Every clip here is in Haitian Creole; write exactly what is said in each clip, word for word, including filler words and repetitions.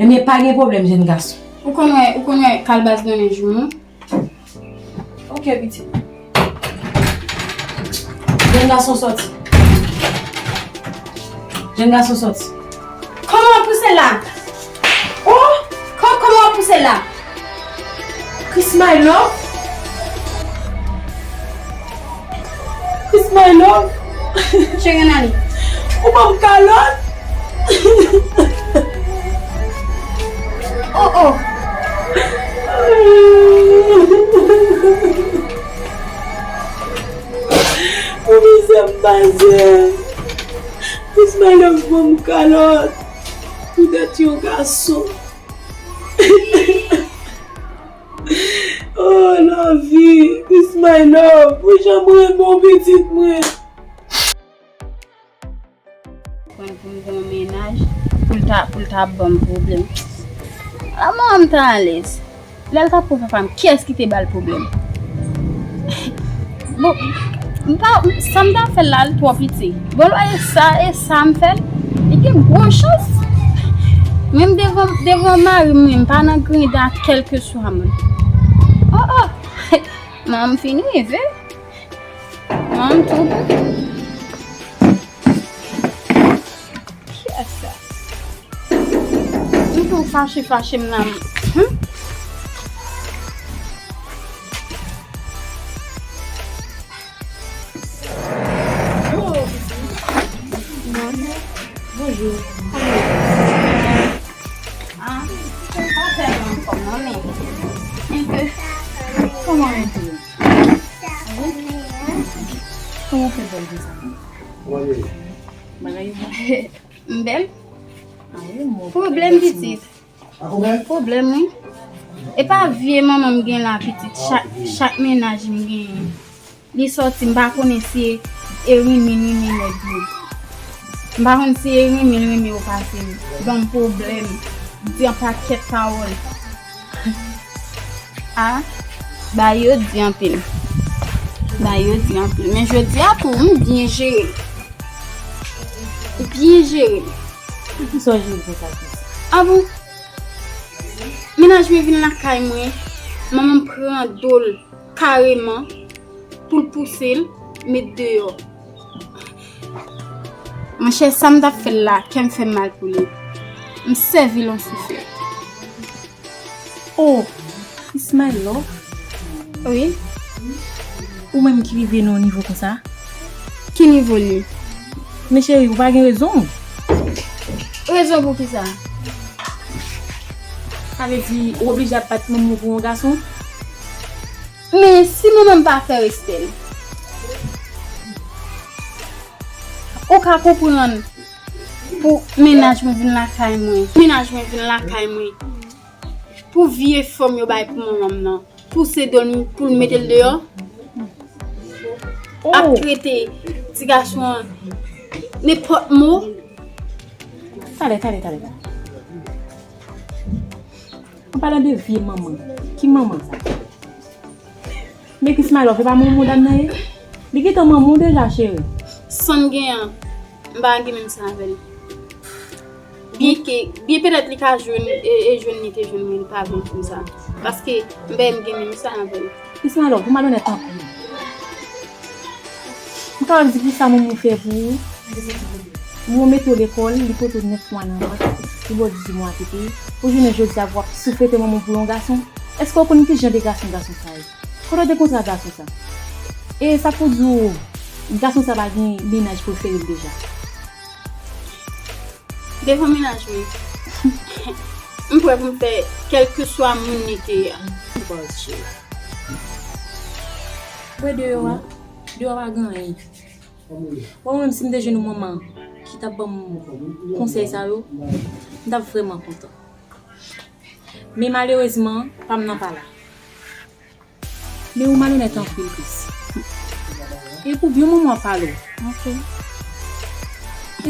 Ebyen, pa gen pwoblèm, jèn gason. Ou konn wè, ou konn wè kalbas donnen joumou? Ok, pitit. Jèn gason sòti. Jèn gason sòti. Kòman w ap pouse la? Oh! Kò-, kòman w ap pouse la? Chris my love. Chris my love. Cheri, ann ale. Ou ban m kalòt. Oh, oh. Pou mizè m pase. Chris my love ban m kalòt. Poutèt yon gason. Oh, lavi, Chris my love, pou jan m renmen w, pitit mwen. Pran pou m gen yon mennaj, pou l ta, pou l ta ban m pwoblèm. Ala mwen, m ta alèz. Lè l t ap pran papa m, kiyès ki te ba l pwoblèm? Bon, m pa, sa m t ap fè l la, l twò piti. Bon, lè e sa, e sa m fè l, li gen gwo chans. Menm devan, devan mari m, m pa nan griyen a kèlkeswa moun. Oh, oh! Manman m fin rive. Manman m tou bon. Kiyès sa? M tou fache, fache m nan. Hmm? Bonjou. Ah, pa tèlman anfòm non, men enpe. Kòman enpe? Kòman w fè bèl konsa? Bagay yo bon. M bèl? Ah, wi, m wè w pwoblèm bèl pitit. Pwoblèm, wi. E pa vye manman m gen la, pitit. Chak, chak mennaj m genyen. Li sòti, m pa konnen si e, e rinmin, rinmin nèg yo. M pa konn si e rinmin, rinmin yo pase. Ban m pwoblèm. Di yon pakèt pawòl. Ah, bagay yo di anpil. Bagay yo di anpil. Men jodi a tou, m byen jere l. Byen jere l. Poukisa w jere l konsa, Chris? Ah bon? Mennaj mwen vin lakay mwen, manman m pran do l kareman pou l pouse l met deyò. Monchè, sa m t ap fè l la, kè m fè m mal pou li. M sèvi l yon souflèt. Oh, Chris my love. Wi. Ou menm ki rive nan yon nivo konsa? Ki nivo li? Men cheri, ou pa gen rezon. Rezon pou kisa? Sa vle di ou oblije ap bat manman w pou yon gason? Men si manman m pa fè respè l, ou ka konprann pou mennaj mwen vin lakay mwen. Mennaj mwen vin lakay mwen. Pou vye fanm yo bay pou manman m nan. Pouse do l pou l mete l deyò. Ap trete ti gason an nenpòt mo. Talè, talè, talè, talè. An palan de vye manman, ki manman sa? Men Chris my love, e pa manman w dam nan ye? Li gentan manman w deja, cheri. Sa n gen an, m pa gen menm sa avè l. Byenke, byen petèt li ka jwenn, e, e jwenn li te jwenn mwen, li pa vle di m sa. Paske m pa menm gen menm sa avè l. Chris my love, ou malonèt anpil. M kapab di kisa manman w fè pou ou? Manman w mete w lekòl, li pote w nèf mwa nan vant, li ba w dizuit mwa tete, pou jounen jodi a w ap souflete manman w pou yon gason. Èske w konn ki jan de gason gason sa ye? Kote w te kontre a gason sa? E sa pou di w, gason sa pa gen mennaj prefere l deja? Devan mennaj mwen, m prè pou m fè kèlkeswa moun li te ye a. Bòz cheri. Wè deyò a, deyò a pa gen anyen. Bon, mwen menm si m te jwenn yon manman ki t ap ban m konsèy sa yo, m t ap vrèman kontan. Men malerezman, pa m nan pa la. Men ou malonèt anpil, Chris. E pou byen manman w ap pale w. Ok.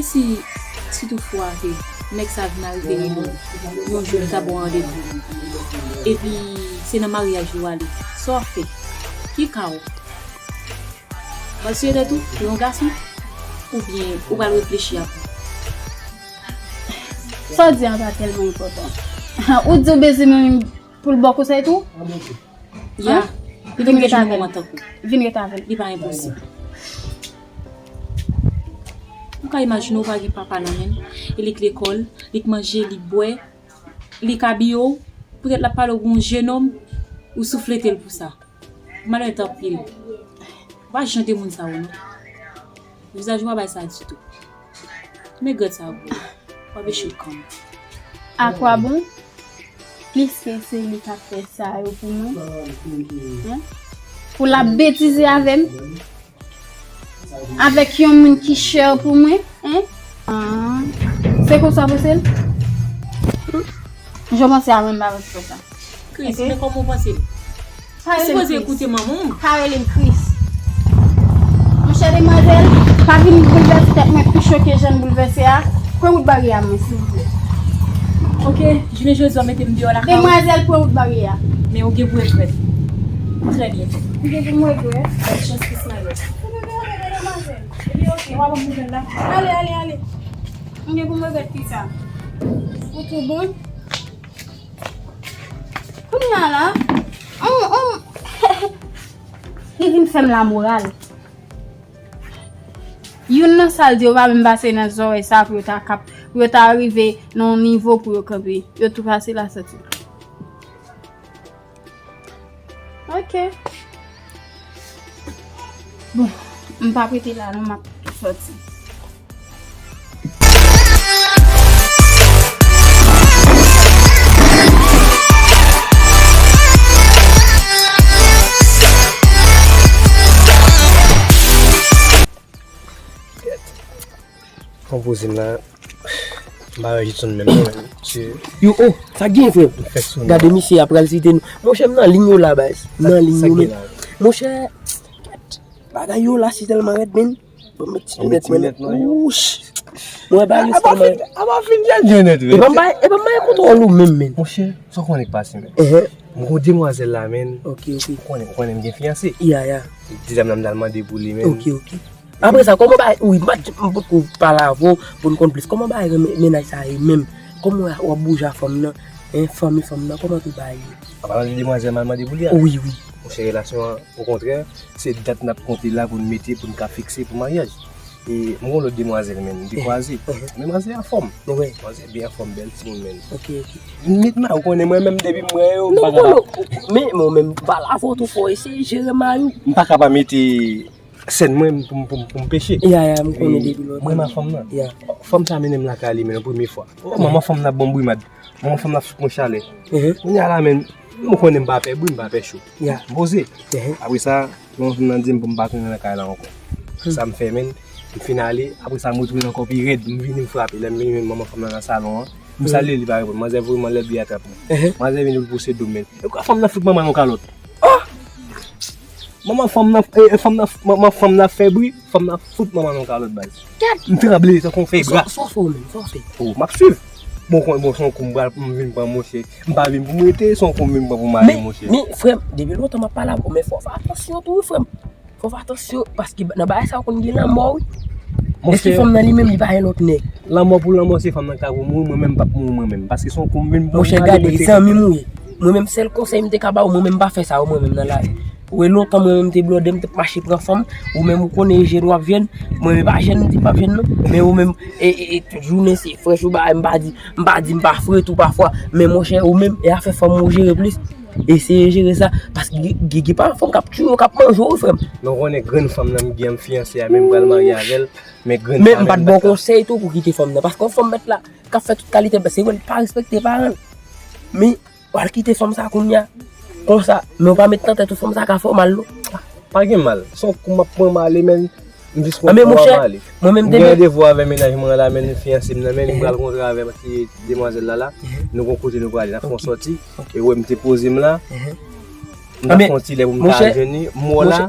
E si, si toutfwa ke nèg sa vin arive rele w, yon jou li ka ba w randevou, epi se nan maryaj yo ale, sa w ap fè? Ki ka w? W ap tiye tèt ou pou yon gason? Oubyen ou pral reflechi apre? Sa w di an pa tèlman enpòtan. Ou di w bezwen menm pou l ba w konsèy tou? Ya. Li vin ret avè l. Vin ret avè l. Li pa enposib. Ou ka imajine w pa gen papa nan men l, e li k lekòl, li k manje, li k bwè, li k abiye w, poutèt l ap pale w gen yon jennonm, ou souflete l pou sa. Malonèt anpil. Ou pa janm te moun sa yo, non. Vizaj ou pa bay sa ditou. Men grèt sa gwo. W ap echwe kanmenm. Akwabon? Pliske se li k ap fè sa yo pou mwen. Hein? Pou l ap betize avè m. Avèk yon moun ki chè pou mwen. Hein? Ah. Se konsa w panse l? Jan w panse a mwen, m pa panse konsa. Chris, men kòman w panse l? Ou sipoze ekoute manman w. Pa rele m Chris. Monchè demwazèl, pa vin boulvèse tèt mwen pi cho ke jan n boulvèse a. Kwen wout baryè a mwen, silvouplè. Ok, jounen jodi a w mete m deyò lakay ou. Demwazèl, kwen wout baryè a. Men ou gen pou regrèt. Trè byento. M gen pou m regrèt. Bòn chans, Chris Mayo. Ou gen pou regrèt, demwazèl. Ebyen, ok, w a ban m nouvèl la. Ale, ale, ale. M gen pou m regrèt kisa? Ou tou bon? Kounye a la, on, on, li vin fè m lamoral. Youn nan sa l di yo pa menm pase nan zòrèy sa pou yo ta kap, pou yo ta rive nan yon nivo pou yo kanpe. Yo tou pase la soti. Ok. Bon, m p ap rete la non, m ap sòti. Fon poze m la. M pa wè Jitson menm non, men. Yo, oh, sa gen, frè? M fèk sou gade misye ap pral site nou. Monchè, m nan liy yo la, baz. Nan liy yo, men. Monchè, bagay yo la, si tèlman rèd, men. Bon, met ti linèt mwen. Wouch. Mwen ba yo tèlman rèd. Apa fin jan jan nèt, men. E pa m bay, e pa m bay kontwòl ou menm, men. Monchè, sa w konnen k pase, men. Mwen gon demwazèl la, men. Ok, ok. Ou konnen, ou konnen m gen fiyanse. Ya, ya. Dezyèm nan m t al mande pou li, men. Ok, ok. Apre sa, kòman bagay, wi, m pa t, m potko pale avè w pou n konn plis. Kòman bagay men-, mennaj sa ye menm? Kòman w ap bouje a fanm nan? Hein, fanmi fanm nan, kòman tout bagay ye? An palan de demwazèl m al mande pou li a? Wi, wi. Monchè, relasyon an, okontrè, se dat n ap konte la pou n mete, pou n ka fikse pou maryaj. E m gon lòt demwazèl, men, m te kwaze. Men manzè anfòm. Manzè byen anfòm, bèl timoun, men. Ok, ok. Met ma, ou konnen mwen menm depi m wè yo, m pa kapab. Men, men ou menm, pale avè w tou fò, eseye jere mari w. M pa ka pa mete sèn mwen pou m, pou m, pou m peche. Ya, ya, m konnen depi lontan. Mwen renmen fanm nan. Ya. Fanm sa mennen m lakay li, men, yon premye fwa. Oh, manman fanm nan ap ban m brimad. Manman fanm nan ap fout mwen chalè. Kounye a la, men, m konnen m pa pè bri, m pa pè cho. Ya. M poze. Apre sa, manman fanm nan di m pou m pa tounen nan kay la ankò. Sa m fè, men, m fin ale. Apre sa, m retounen ankò pi rèd. M vini, m frape. Lè m vini, men manman fanm nan nan salon an. M salye li, li pa reponn. Manzè voye m anlè, li atrap mwen. Manzè vini pou l posede m, men. E kwa fanm nan fout manman yon kalòt? Oh! Manman fanm nan, e, e, fanm nan, manman fanm nan fè bri, fanm nan fout manman nan yon kalòt, baz. Kèt! M tranble tankou yon fèy gra. Sa w fè ou menm? Sa w fè? Oh, m ap swiv. Bon, kon, bon, se yon kou m pral, m vin pran, monchè. M pa vin pou m rete, se yon kou m vin pran pou m ale, monchè. Men, men, frè m, depi lontan m ap pale avè w, men fò w fè atansyon tou, wi, frè m. Fò w fè atansyon, paske nan bagay sa yo konn gen lanmò, wi. Èske fanm nan li menm, li pa gen lòt nèg? Lanmò pou lanmò, se fanm nan k ta pou mouri, mwen menm m p ap mouri mwen menm. Paske se yon kou m vin pran pou m ale, mwen te. Monchè, gade, zanmi m ou ye. Mwen menm, sèl konsèy m te ka ba w, mwen menm m pa fè sa, mwen menm nan lari. Ou wè lontan mwen menm m te blòdè, m t ap mache pran fanm, ou menm ou konnen e jèn w ap jwenn, mwen menm pa jèn, m di m p ap jwenn non, men ou menm, e, e, e, tout jounen se frèch ou bagay, m pa di, m pa di m pa frèt ou pafwa, men monchè, ou menm, e afè fanm ou jere plis, eseye jere sa, paske gen, gen, gen pa fanm k ap tiye w, k ap manje w, wi, frè m. Men w konnen grenn fanm nan m gen, m fiyanse a, men m pral marye avè l, men grenn fanm nan m pa t ka. Men m pa t ba w konsèy tou pou kite fanm nan, paske yon fanm mèt la, k ap fè tout kalite, se vre, l pa respekte paran l. Men, w al kite fanm sa kounye a. Konsa, men w pa met nan tèt ou fanm sa ka fè w mal non. Pa gen mal. Se yon kou m ap pran m ale, men m jis konn pran m ale. Mwen menm m gen randevou avè mennaj mwen la, men fiyanse m nan, men m pral kontre avè ti demwazèl la la. Nou gon kote nou prale, n ap fè yon sòti. E wè m te poze m la. M t ap pran ti lè pou m ta al jwenn li. M wè w la,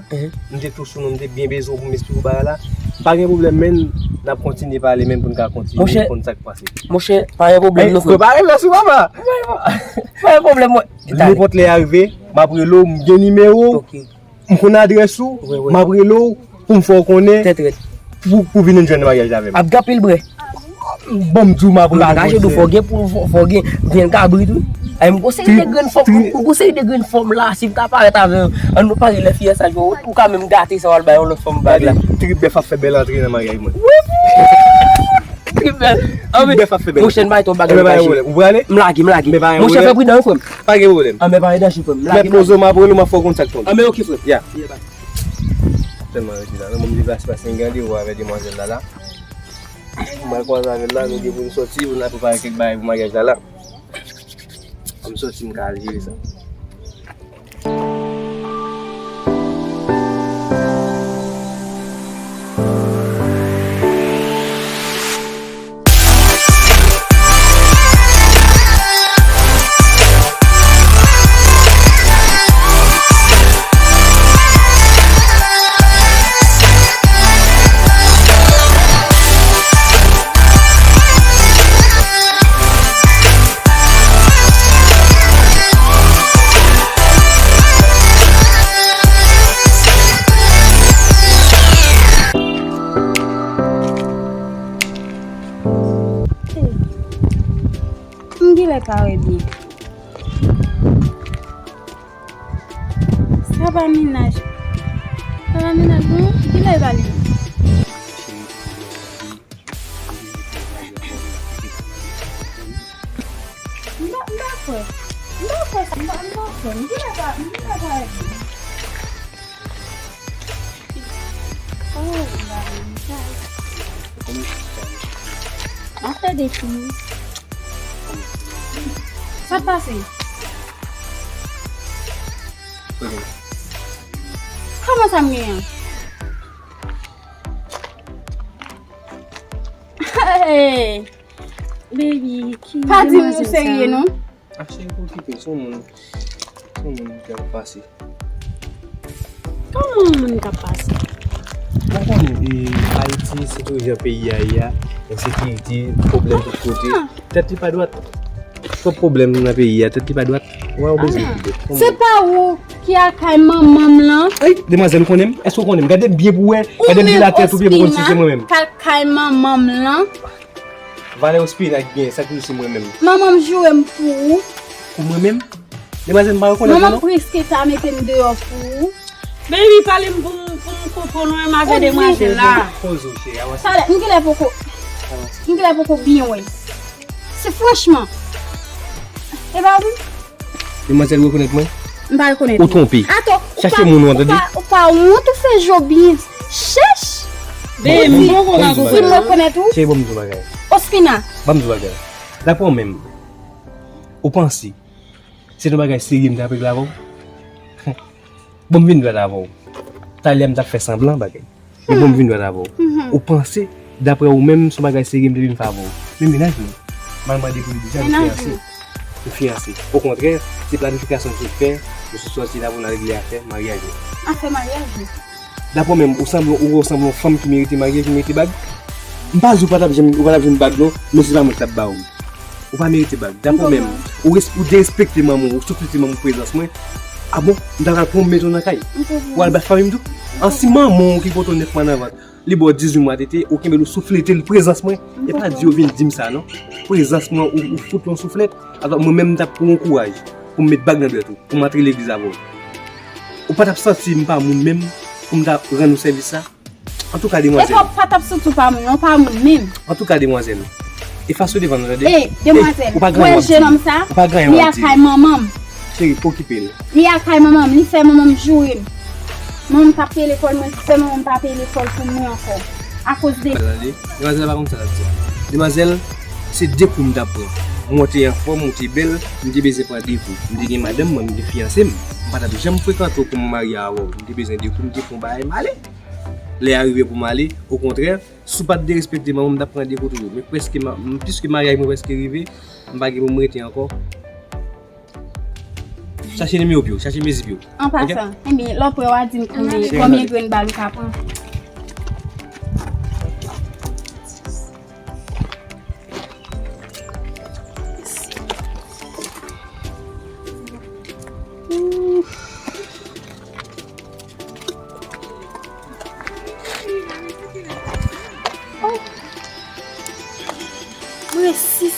m te tou sou nou, m te byen bezwen w pou m esplike w bagay la. Pa gen pwoblèm, men n ap kontinye pale, men pou n ka kontinye konn sa k pase. Monchè, pa gen pwoblèm non, frè. Prepare lòs ou, papa. Pa gen pwoblèm, mwen. Nenpòt lè a rive, m ap rele w, m gen nimewo w, m konn adrès ou, m ap rele w pou m fè w konnen pou, pou vin jwenn maryaj avè m. Ap gen anpil brè. Bon, m di w m ap rele w. M pa kache di w, fò gen pou fò, fò gen, gen kabrit wi. Ay, m gon seri de grenn fòm, m gon seri de grenn fòm la, si m ta parèt avè w, an nou pare lè fiyansaj, ou, ou ka menm gate sa, w al bay yon lòt fanm bag la. Trip bèf ap fè bèl antre nan maryaj mwen. Wi, wi. Trip bèf. Trip bèf ap fè bèl. Monchè, m bay ton bagay. Ou prale? M lage, m lage. Monchè, fè pridan wi, frè m. Pa gen pwoblèm. Anben pa gen danje, frè m. Mèt Mozo, m ap rele w, m ap fè w konn sa k tonbe. Anben oke, frè m. Ya. Tèlman rete la, non, m deplase paske m gen randevou avèk demwazèl la la. M al kwaze avè l la, nou gen pou n sòti, pou n al prepare kèk bagay pou maryaj la la. Ann sòti, m ka al jere sa. M genlè pa wè byen. Sa pa mennaj. Sa pa mennaj non. Kilè l pale? M pa, m pa kwè. M pa kwè sa. M pa, m pa kwè. M genlè pa, m genlè pa wè byen. Oh, la, la. M ap fè defi. Sa k pase? Kòman sa m genyen an? Hey! Baby, ki demwazèl sa? Pa di m ou serye non. A cheri, pa okipe l, se yon moun, se yon moun k ap pase. Kòman yon moun k ap pase? Ou konnen, e, Ayiti, se tou jan peyi a ye a, ensekirite, pwoblèm tout kote. Tèt li pa dwat. Twòp pwoblèm nan peyi a, tèt li pa dwat. Ou wè, ou bezwen kite. Se pa ou ki al kay manman m lan? Ay, demwazèl, ou konnen m? Èske ou konnen m? Gade m byen pou w wè. Gade m byen atè tou byen pou w konn si se mwen menm. Ou menm Ospina, k al kay manman m lan. Valè Ospina ki genyen, sa ki se mwen menm. Manman m joure m pou ou. Pou mwen menm? Demwazèl, m pa rekonèt ou non. Manman m prèske ta mete m deyò pou ou. Baby, pale m pou m, pou m konprann ou menm avè demwazèl la. Poze w, cheri, avanse. Talè, m genlè poko, m genlè poko byen wè. Se franchman. E pa vre? Demwazèl rekonèt mwen? M pa rekonèt ou. Ou twonpe. Atò, ou pa, ou pa, ou pa wont ou fè je w byen chèch? Baby, m poko ka konprann. Si m rekonèt ou? Cheri, ban m di w bagay. Ospina. Ban m di w bagay. Daprè w menm, ou panse se yon bagay serye m t ap regle avè w? Bon, m vin dwat avè w. Talè m t ap fè sanblan bagay. Men bon, m vin dwat avè w. Ou panse, daprè ou menm, se yon bagay serye m te vin fè avè w. Men mennaj mwen, m al mande pou li deja, nou fiyanse. Nou fiyanse. Okontrè, se planifikasyon nou sot fè, nou sot sòti la pou n al regle afè maryaj nou. Afè maryaj nou? Daprè w menm, ou sanble, ou wè w sanble yon fanm ki merite marye, ki merite bag? M pa di w pa t ap janm, ou pa t ap jwenn bag non, men se pa mwen ki t ap ba ou. Ou pa merite bag. Daprè w menm, ou res-, ou derespekte manman w, ou souflete manman w prezans mwen. A bon? M ta pral pran w m mete w nan kay. Ou al bay fanmi m tou? An si manman w ki pote w nèf mwa nan vant, li ba w dizuit mwa tete, ou kenbe l ou souflete l prezans mwen. E pa di yo vin di m sa non. Prezans mwen ou, ou fout yon souflèt. Atò mwen menm m t ap pran yon kouraj pou m met bag nan dwèt ou, pou m antre legliz avè w. Ou pa t ap santi m pa moun menm pou m ta rann ou sèvis sa? Antouka, demwazèl. E pa, pa t ap santi w pa moun, non, pa moun menm. Antouka, demwazèl. Efase w devan nou, tande. E, demwazèl, ou pa gen anyen w ap di. Ou pa gen anyen w ap di. Li al kay manman m. Cheri, pa okipe l. Li al kay manman m, li fè manman m joure m. Manman m t ap peye lekòl mwen, li fè manman m pa peye lekòl pou mwen ankò. Akoz de... Tande, demwazèl la pa konn sa l ap di. Demwazèl, se de kou m t ap pran. Mwen te anfòm, mwen te bèl, m te bezwen pran de kou. M te gen madanm mwen, m te fiyanse m. M pa t ap janm frekante w pou m marye avè w. M te bezwen de kou, m te fè yon bagay, m ale. Lè a rive pou m ale, okontrè, si w pa t derespekte manman m, m t ap pran de kou toujou. Men prèske, piske maryaj mwen prèske rive, m pa gen pou m rete ankò. Chache nimewo pye w, chache mezi pye w. An pasan, ebyen, lè w prè, w a di m konbyen, konbyen grenn bal ou ka pran.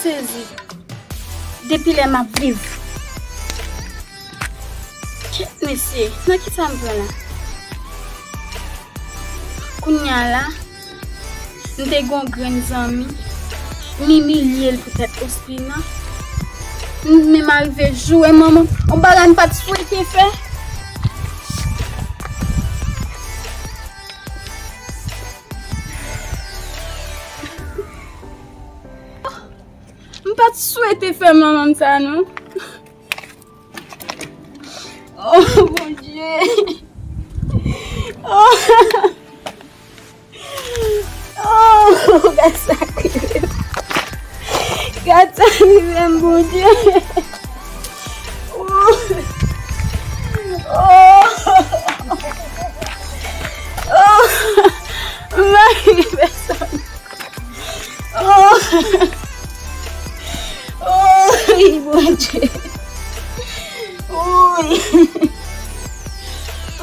Sezi. Depi lè m ap viv. Kèt mesye, nan kisa m pran la? Kounye a la, m te gen yon grenn zanmi, m imilye l poutèt Ospina. M menm arive joure manman m, yon bagay m pa t swete fè. M pa t swete fè manman m sa non. Oh, Bondye. Oh. Oh, gad sa k rive m. Gad sa k rive m, Bondye. Oh. Oh. Oh. M pa rive sa. Oh. Oh, wi, Bondye. Oh, wi.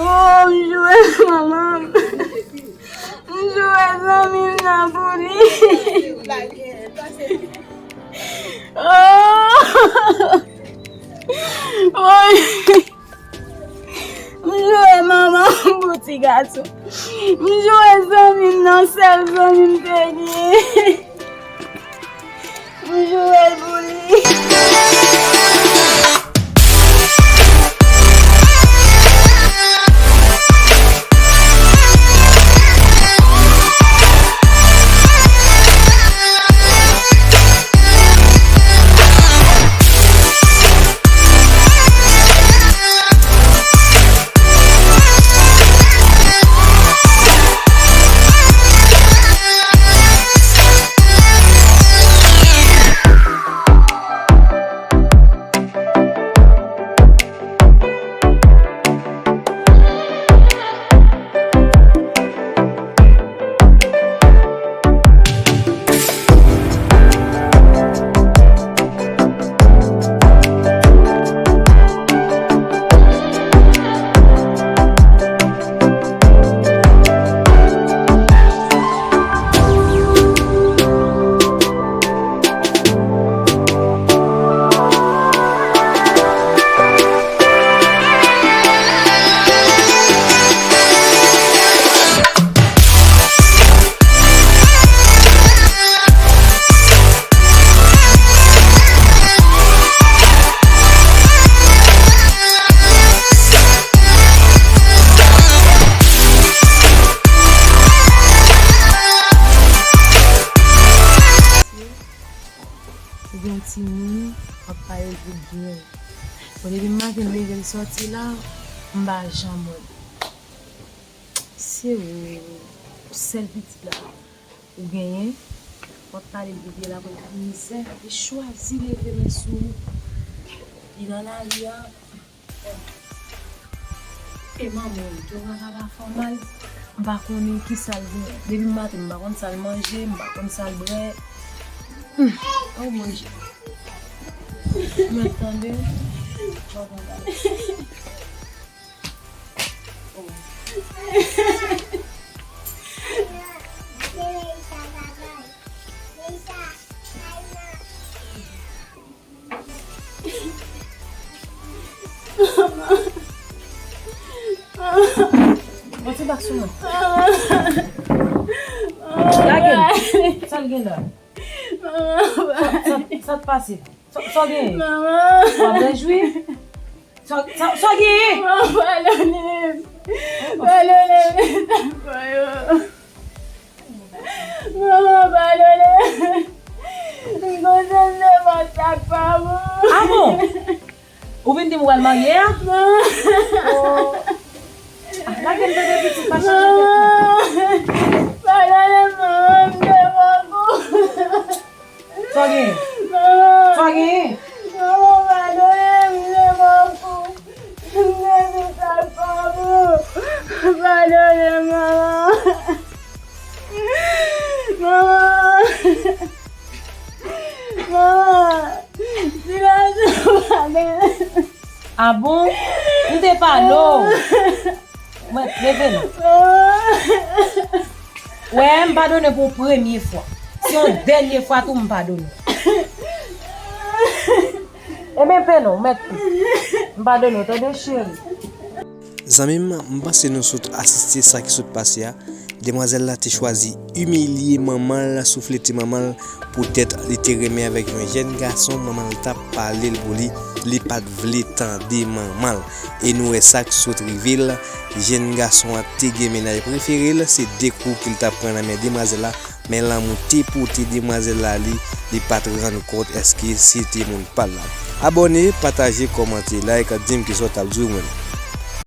Oh, m joure manman m. M joure zanmi m nan pou li. Oh. Oh. M joure manman m pou ti gason. M joure zanmi m nan, sèl zanmi m te gen. M joure l pou li. Ou gen yon timoun, w ap pale l pou byen. Bon, depi maten m leve m sòti la, m pa janm wè l. Se ou, sèl pitit la ou genyen, w ap pale l pou byen, l ap wè tout mizè, li chwazi leve men sou ou. Li nan lari a, e manman w tou, papa pa fè w mal. M pa konnen kisa l gen. Depi maten, m pa konn sa l manje, m pa konn sa l bwè. Hmm. Oh, Bondye. Mwen tande. Bon, ti bak sou mwen. Lage l. Sa l gen la? Sa, sa, sa k pase? Sa, sa w genyen? Manman. W ap rejwi? Sa, sa, sa w genyen? Manman, padone m. Padone m, sa m fè yo. Manman, padone m. M kontan m te fè sa k pa bon. Ah bon? Ou vin di m w al marye a? Manman. Oh. Ah, lage m tande pitit, pa chanje tèt mwen. Manman. Padone m, manman, m te fè w kou. Sa w genyen? Manman. Sa w genyen? Manman, padone m, m te fè w kou. M te di sa k pa bon. Padone m, manman. Manman. Manman. Ti gason, padone m. Ah bon? M te pale w. Mwen, leve non. Wè, m padone w pou yon premye fwa. Se yon dènye fwa tou m padone w. Penpe non, mèt tou. M padone w, tande cheri. Zanmi m, m panse nou sot asiste sa ki sot pase a. Demwazèl la te chwazi imilye manman l, souflete manman l, poutèt li te renmen avèk yon jèn gason, manman l t ap pale l pou li, li pa t vle tande manman l. E nou wè sa k sot rive l, jèn gason an te gen mennaj prefere l, se de kou ke l t ap pran nan men demwazèl la, men lanmou te pote demwazèl la li, li pa t rann kont èske se te moun pa l la. Abòne, pataje, kòmante, like, di m kisa w t ap di w menm.